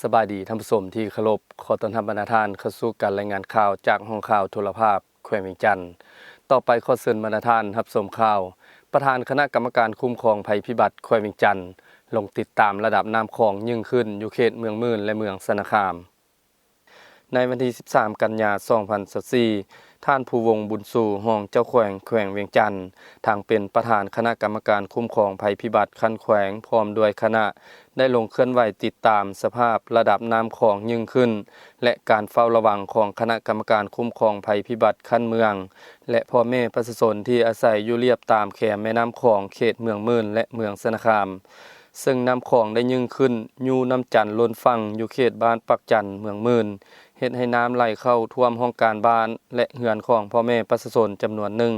ສະບາຍດີທ່ານຜູ້ຊົມທີ່ເຄົາລົບ, ຂໍຕ້ອນຮັບບັນດາທ່ານເຂົ້າສູ່ການລາຍງານຂ່າວຈາກຫ້ອງຂ່າວໂທລະພາບແຂວງວຽງຈັນ. ຕໍ່ໄປຂໍເຊີນບັນດາທ່ານຮັບຊົມຂ່າວ. ປະທານຄະນະກຳມະການຄຸ້ມຄອງໄພພິບັດແຂວງວຽງຈັນ ລົງຕິດຕາມລະດັບນ້ຳຂອງຍິ່ງຂຶ້ນຢູ່ເຂດເມືອງໝື່ນ ແລະ ເມືອງຊະນະຄາມ. ໃນວັນທີສິບສາມ ກັນຍາ ສອງພັນຊາວສີ່ ທ່ານ ພູວົງ ບຸນຊູ ຮອງເຈົ້າແຂວງແຂວງວຽງຈັນ ທັງເປັນປະທານຄະນະກຳມະການຄຸ້ມຄອງໄພພິບັດຂັ້ນແຂວງ ພ້ອມດ້ວຍຄະນະ ໄດ້ລົງເຄື່ອນໄຫວຕິດຕາມສະພາບລະດັບນ້ຳຂອງຍິ່ງຂຶ້ນ ແລະ ການເຝົ້າລະວັງຂອງຄະນະກຳມະການຄຸ້ມຄອງໄພພິບັດຂັ້ນເມືອງ ແລະ ພໍ່ແມ່ປະຊາຊົນທີ່ອາໄສຢູ່ລຽບຕາມແຄມແມ່ນ້ຳຂອງເຂດເມືອງໝື່ນ ແລະ ເມືອງຊະນະຄາມ. ເຊິ່ງນ້ຳຂອງໄດ້ຍິ່ງຂຶ້ນຢູ່ນ້ຳຈັນລົ້ນຝັ່ງຢູ່ເຂດບ້ານປາກຈັນ ເມືອງໝື່ນ ເຮັດໃຫ້ນ້ຳໄຫຼເຂົ້າຖ້ວມຫ້ອງການບ້ານ ແລະ ເຮືອນຂອງພໍ່ແມ່ປະຊາຊົນຈຳນວນໜຶ່ງ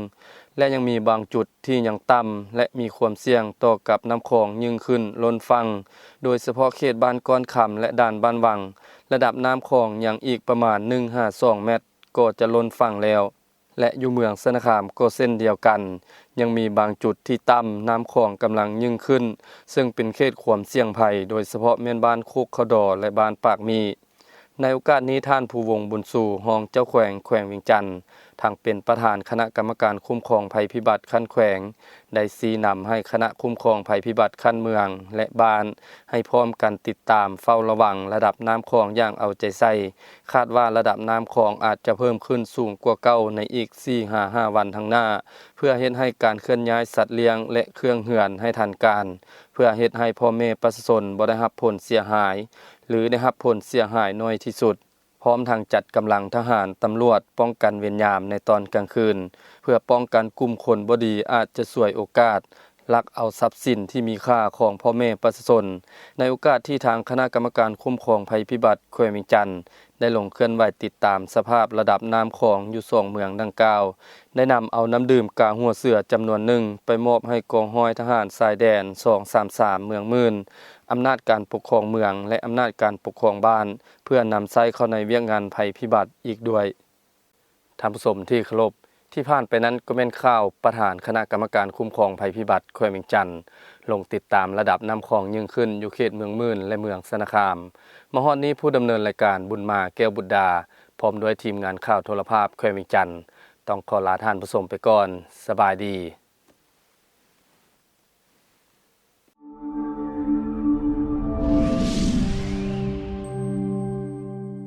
ແລະ ຍັງມີບາງຈຸດທີ່ຍັງຕ່ຳ ແລະ ມີຄວາມສ່ຽງຕໍ່ກັບນ້ຳຂອງຍິ່ງຂຶ້ນລົ້ນຝັ່ງ, ໂດຍສະເພາະເຂດບ້ານກ້ອນຄຳ ແລະ ດ່ານບ້ານວັງ, ລະດັບນ້ຳຂອງຍັງອີກປະມານໜຶ່ງຫາສອງແມັດກໍຈະລົ້ນຝັ່ງແລ້ວ. ແລະ ຢູ່ເມືອງຊະນະຄາມກໍເຊັ່ນດຽວກັນ, ຍັງມີບາງຈຸດທີ່ຕ່ຳ, ນ້ຳຂອງກຳລັງຍິ່ງຂຶ້ນ, ເຊິ່ງເປັນເຂດຄວາມສ່ຽງໄພ, ໂດຍສະເພາະແມ່ນບ້ານໂຄກເຂົ້າດໍ ແລະ ບ້ານປາກໝີ້. ໃນໂອກາດນີ້, ທ່ານ ພູວົງ ບຸນຊູ ຮອງເຈົ້າແຂວງແຂວງວຽງຈັນ, ທັງເປັນປະທານຄະນະກຳມະການຄຸ້ມຄອງໄພພິບັດຂັ້ນແຂວງ, ໄດ້ຊີ້ນຳໃຫ້ຄະນະຄຸ້ມຄອງໄພພິບັດຂັ້ນເມືອງ ແລະ ບ້ານ ໃຫ້ພ້ອມກັນຕິດຕາມເຝົ້າລະວັງລະດັບນ້ຳຂອງຢ່າງເອົາໃຈໃສ່. ຄາດວ່າລະດັບນ້ຳຂອງອາດຈະເພີ່ມຂຶ້ນສູງກວ່າເກົ່າໃນອີກສີ່ຫາຫ້າວັນທາງໜ້າ, ເພື່ອເຮັດໃຫ້ການເຄື່ອນຍ້າຍສັດລ້ຽງ ແລະ ເຄື່ອງເຮືອນໃຫ້ທັນການ, ເພື່ອເຮັດໃຫ້ພໍ່ແມ່ປະຊາຊົນບໍ່ໄດ້ຮັບຜົນເສຍຫາຍ ຫຼື ໄດ້ຮັບຜົນເສຍຫາຍໜ້ອຍທີ່ສຸດ. ພ້ອມທັງຈັດກຳລັງທະຫານ, ຕຳຫຼວດປ້ອງກັນເວນຍາມໃນຕອນກາງຄືນ, ເພື່ອປ້ອງກັນກຸ່ມຄົນບໍ່ດີອາດຈະສວຍໂອກາດ ລັກເອົາຊັບສິນທີ່ມີຄ່າຂອງພໍ່ແມ່ປະຊາຊົນ. ໃນໂອກາດທີ່ທາງຄະນະກຳມະການຄຸ້ມຄອງໄພພິບັດແຂວງວຽງຈັນ ໄດ້ລົງເຄື່ອນໄຫວຕິດຕາມສະພາບລະດັບນ້ຳຂອງຢູ່ສອງເມືອງດັ່ງກ່າວ, ໄດ້ນຳເອົານ້ຳດື່ມກາຫົວເສືອຈຳນວນໜຶ່ງໄປມອບໃຫ້ກອງຮ້ອຍທະຫານຊາຍແດນສອງສາມສາມ ເມືອງໝື່ນ, ອຳນາດການປົກຄອງເມືອງ ແລະ ອຳນາດການປົກຄອງບ້ານ ເພື່ອນຳໃຊ້ເຂົ້າໃນວຽກງານໄພພິບັດອີກດ້ວຍ. ທ່ານຜູ້ຊົມທີ່ເຄົາລົບ, ທີ່ຜ່ານໄປນັ້ນກໍແມ່ນຂ່າວປະທານຄະນະກຳມະການຄຸ້ມຄອງໄພພິບັດແຂວງວຽງຈັນ ລົງຕິດຕາມລະດັບນ້ຳຂອງຍິ່ງຂຶ້ນຢູ່ເຂດເມືອງໝື່ນ ແລະ ເມືອງຊະນະຄາມ. ມາຮອດນີ້, ຜູ້ດຳເນີນລາຍການ ບຸນມາ ແກ້ວບຸດດາ ພ້ອມດ້ວຍທີມງານຂ່າວໂທລະພາບແຂວງວຽງຈັນ ຕ້ອງຂໍລາທ່ານຜູ້ຊົມໄປກ່ອນ. ສະບາຍດີ.